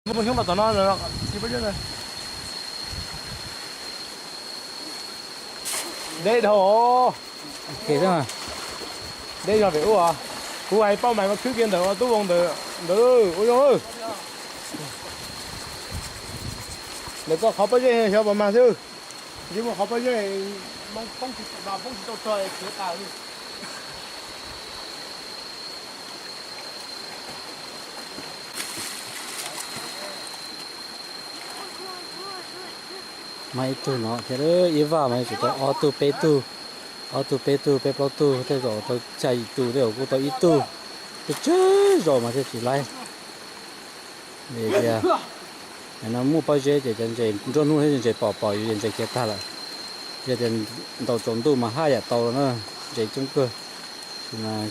Muaj xyoob los tom no, deb dhau. Deb zog pem ub. Kuv hais pauj mais mas khwb kiag ntawm ua tub voo ntawd, ua zoo. Ntawm koj qhov pob zeb xyov puas mag xwb. Ntshe muaj qhov pob zeb, poob tsis tau txog khiav tas li. Mas ib tug no thiab, ib vaj mas yuav tsum tau ob tug peb tug, ob tug peb tug peb plaub tug, tej zaum tau xya yim tus, tej zaum kuj tau ib tug, tsawg tsawg zaus mas thiaj tsis laib. Vim tias no muaj pob zeb ces cov ntses nruab hnub thiab ntses pom pom yus ces ntses khiav tag lawm. Yog tias ntaus tsaus ntuj mas haj yam tau los na, ntses coob kawg. Tab sis mas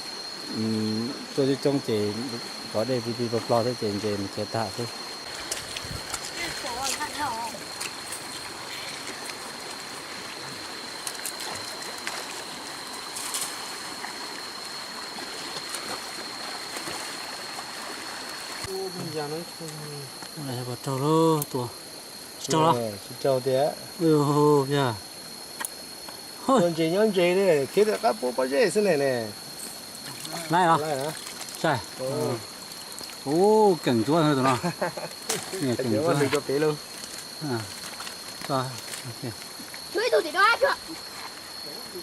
tuaj coob coob ces kov dej plig plig plog plog thiab ces ntses mas khiav tag xwb. Raug lauj, tua. Tsis raug los? Tsis raug tiag. Tua ntses nyob ntses li, khiav rov qab puab pob zeb xwb ne ne. Laib los? Sai. Ub, keem ntsuab tus no. Keem ntsuab.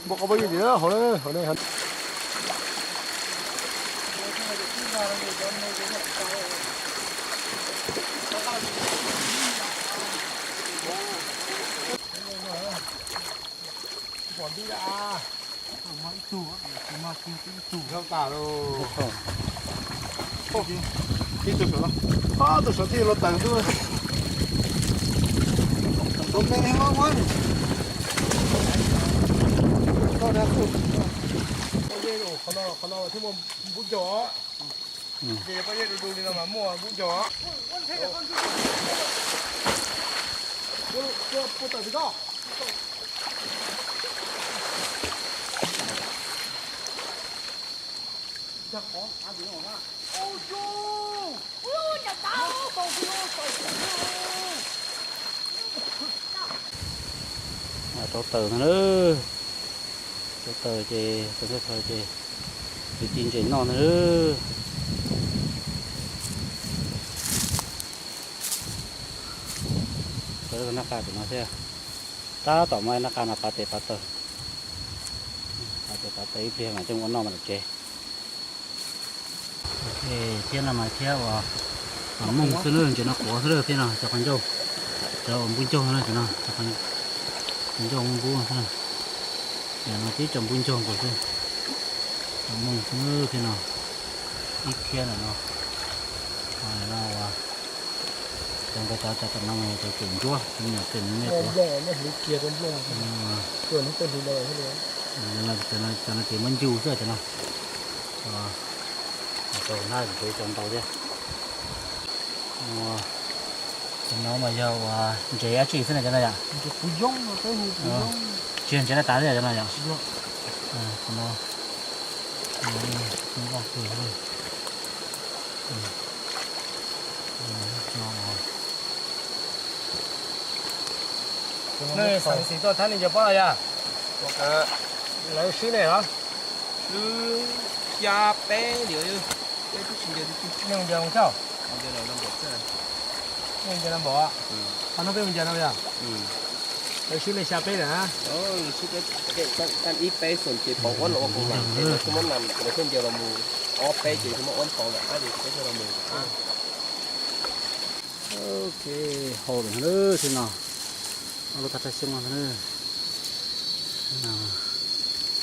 Npaj qhov pob zeb tim hauv, hauv. Pom ntub a. Ib tug, ib tug. Ib tug saum no. Ob tug saum thiaj los tawm xwb. Tus me no muab. Koj da xwb. Qhov no, qhov no thiaj muaj npub ncaug. Ces pob zeb du du li no mas muaj npub ncaug. Puab tawm tsis tau. Rau taws no na. Rau taws ces taws thawj thaws ces yuav ci ntses noj ntag. Tawv nab qa tim no thiab. Tab tom mas nab qa no pav tes pav taws. Pav tes pav taws ib pliag mam coj ua noj mas lawm tsev. Thiab no mas thiab ua mooj xwb na, ntses no quav xwb thiab no cov qhov ncauj, cov uas npub ncaug no, cov no, cov ncauj npub npub xwb na. Ces no tib co npub ncaug nkaus xwb. Cov mooj xwb thiab no, ib thiab ntawm no. No ua cov ntawd cov cov tom no cov keem ntsuab, cov me nyuam keem me kuv. Cov no ces muab ncu xwb cov no. Tau na, kuv cov ntau thiab. Cov no mas yog ua ntses dab tsi xwb na cov no yom? Tsis yog ntses laj tas xwb cov no yom? Nej xeev xim tuaj thab nej ncaws pob los yog? Lawv swb nej los? Swb xya peb, nej mus ncaws mus xyov. Nej ncaws no npaum, qhov no peb mus ncaws no yog? Lawv swb nej xya peb lawm na. Ib peb xum ces pom uab los ua koom vam ces lawv thiaj muab nam, lawv thiaj ncaws los mus ob peb ces thiaj muab uab npau lawm ab ces peb thiaj los mus ab. Ok, hau lawm na thiab no. Ob lub tag raj xyoob no na.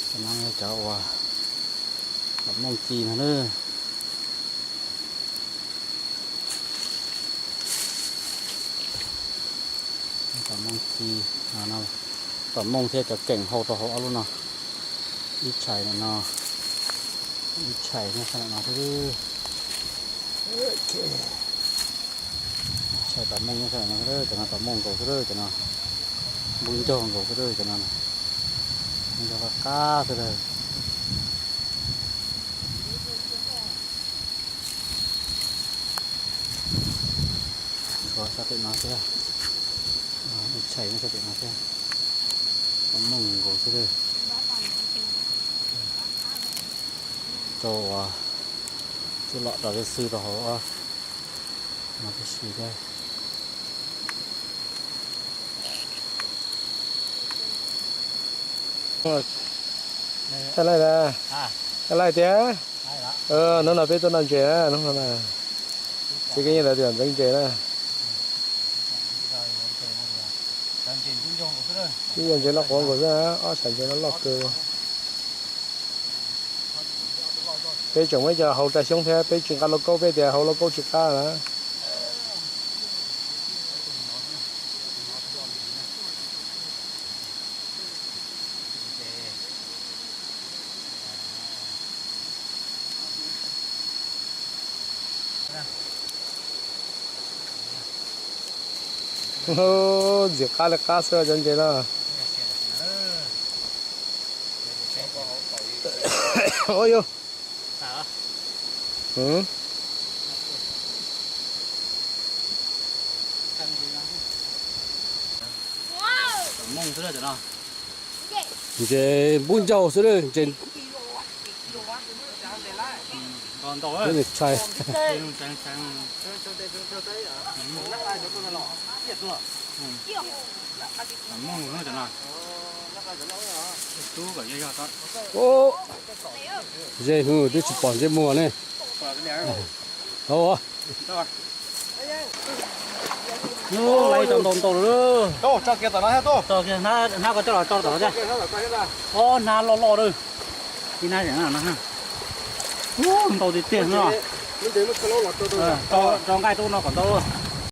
Cov no yog cov uas tom mooj ci no na. Tom mooj ci, tom mooj thiab cov keem hau rau hauv ob lub no. Ib tshais ntawm no, ib tshais nyob sab ntawm no xwb. Tshais tom mooj nyob sab ntawm no xwb, cov no tom mooj nkaus xwb, cov no npub ncaug nkaus xwb, cov no npub ncaug qab qab xwb. Sab pem no thiab, ib txhais sab pem no thiab. Mooj nkaus xwb. Rau uas tsuj lom rau xwb rau hauv no tib si thiab. Thaij laij na, thaij laij tiag. Hnub no peb tuaj noj ntses na, hnub no na. Txiv Keeb Yeej lawv tias ntxeev ntses na. Ib yam ntses loj quav nkaus xwb na, ob sab ntses no loj kawg. Peb tseem muaj ib co hau raj xyoob thiab, peb tsis nqa lauj kaub, peb tias hau lauj kaub tsis qab na. Ntxim qab li qab xwb cov ntses no. Ua yog. Ntses npub ncauj xwb, ntses tshais. Ze hwv twb tsis pom ntsej muag ne. Hnab ko coj los tso tom thiab. Ob hnab loj loj lawm. Ib hnab ntau tiag tiag no. Tso nqaij tuaj no kom ntau.